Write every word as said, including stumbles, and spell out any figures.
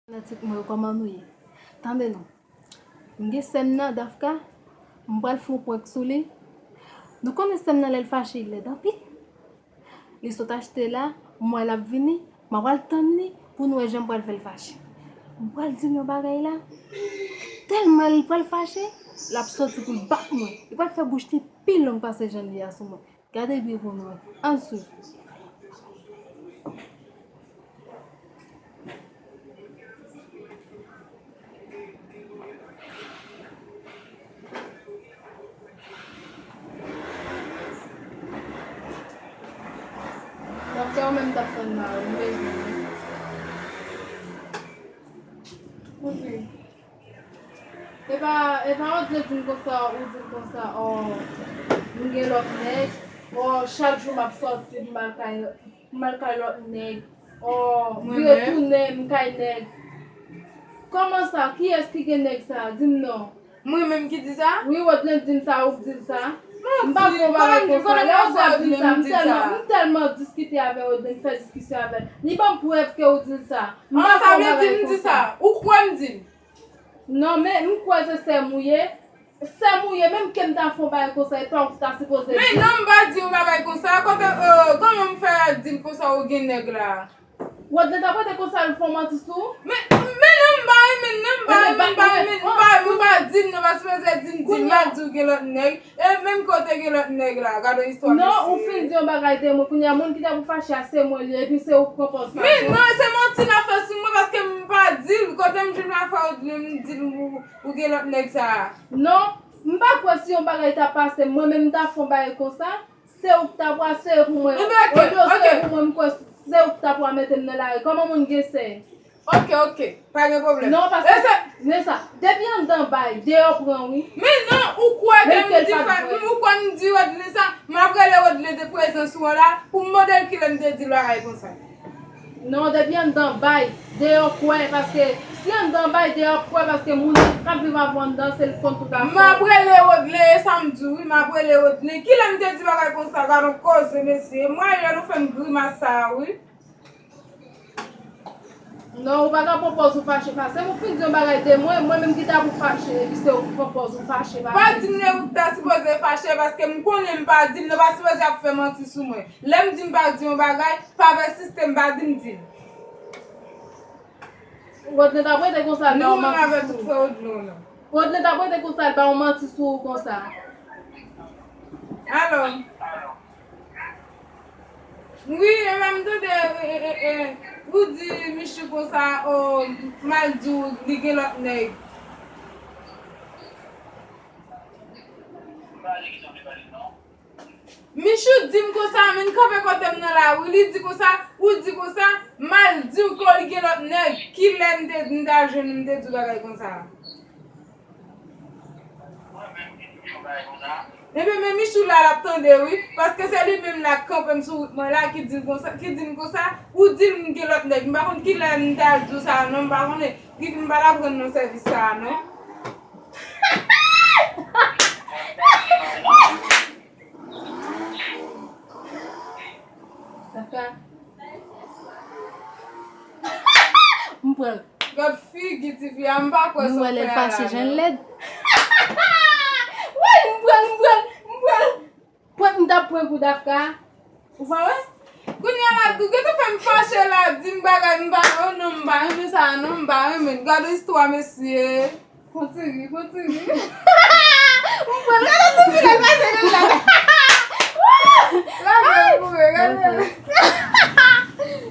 Fanatik mwen yo, kòman nou ye? Tande non. M gen sè m nan, Dafka. M pral fè yon prank sou li. Nou konnen sè m nan, lè l fache, li lèd anpil. Li sot achte la, m wè l ap vini, m a pral tann li pou n wè jan m pral fè l fache. M pral di l yon bagay la. Tèlman li pral fache, l ap soti pou l bat mwen. Li pral fè bouch li pi long pase jan l ye a sou mwen. Gade byen pou nou wè. Ann swiv. Dafka, ou menm t ap tann la, ou bezwen mwen. Koute. E pa, e pa Odle di m konsa, ou di m konsa, o, m gen lòt nèg, o, chak jou m ap sòti, m al kay, m al kay lòt nèg, o, vire tounen, m kay nèg. Kòman sa? Kiyès ki gen nèg sa? Di m non. Mwen menm ki di sa? Wi, Odle di m sa, ou k di l sa. M pa di yon bagay konsa. Lè ou ap di m sa, m tèlman, m tèlman diskite avè Odle, m fè diskisyon avè l. Li ban m prèv ke ou di l sa. M pa fè yon bagay konsa. Ou kwè m di l? Non, men m kwè se sè m ou ye. Sè m ou ye, menm ke m ta fè yon bagay konsa, e pa ou ki ta sipoze di. Men non, m pa di yon bagay konsa. Kote, euh, kòman m fè di l konsa ou gen nèg la? Rodney t ap rete konsa, l fè w manti sou ou? Men, men non, m pa renmen l, non, m pa renmen l, m pa renmen l, m pa, m pa di l, non, pa sipoze di m, di l, m ap di w gen lòt nèg. E menm kote gen lòt nèg la, gade istwa mesye. Non, ou fin di yon bagay de mwen, kounye a moun ki ta pou fache a se mwen li ye, epi se ou k pran pòz fache. Men non, se manti l ap fè sou mwen paske m pa di l, kote m jwenn afè Rodney, m di l ou, ou gen lòt nèg sa a. Non, m pa kwè si yon bagay ta pase, mwen menm m ta fè yon bagay konsa, se ou k ta pwa sere pou mwen. Ebyen, ok, ok. Olye w sere pou mwen, m kwè se ou k ta pwa mete m nan lari. Kòman moun gen sè? Ok, ok. Pa gen pwoblèm. Non, paske, men sa, depi anndan bay, deyò pran, wi. Men non, ou kwè ke m di fè, ou kwè m di Rodney sa, m ap rele Rodney de prezans ou an la, pou m mande l kilè m te di l bagay konsa. Non, depi anndan bay, deyò kwè, paske si anndan bay, deyò ap kwè, paske moun k ap viv avè w anndan, se li k konn tout afè w. M ap rele Rodney, e sa m di w, wi, m ap rele Rodney. Kilè m te di bagay konsa, gad on koze, mesye. Mwen, yo, nou fè m grimas sa a, wi. Non, ou pa ka pran pòz ou fache pase m. Ou fin di yon bagay de mwen, mwen menm ki ta pou fache, epi se ou ki pran pòz ou fache pase m. Pa di m lè ou ta sipoze fache, paske m konnen m pa di l, nou pa sipoze ap fè manti sou mwen. Lè m di m pa di yon bagay, pa pèsiste, m pa di m di l. Rodney t ap rete konsa, l ba w manti sou ou. Rodney t ap rete konsa, l ba w manti sou ou konsa. Alò. Wi, e pa m tande, e, e, e, e, ou di Michou konsa, o, m al di w li gen lòt nèg. Michou di m konsa, men kanpe kote m nan la, wi, li di konsa, ou di konsa, m al di w ke li gen lòt nèg, kilè m te, m te al jwenn ou, m te di w bagay konsa. Ebyen, men Michou la, l ap tande, wi. Paske se li menm la k kanpe m sou wout mwen la, ki di l konsa, ki di m konsa, ou di l m gen lòt nèg. M pa konn kilè m t al di w sa, non, m pa konnen. Ki m pa t ap rann non sèvis sa a, non. Kaka. M pran l. Gad figi tifi a, m pa kwè sa w fè a la, non. Nou wè lè l fache jan l lèd. Woy, m pran l, m pran l, m pran l. Prank m t ap prank ou, Dafka. Ou pa wè? Kounye a la, Dou, gete fè m fache la, di m bagay, m pa, oh non, m pa renmen sa, non, m pa renmen. Gade istwa, mesye. Kontinye, kontinye.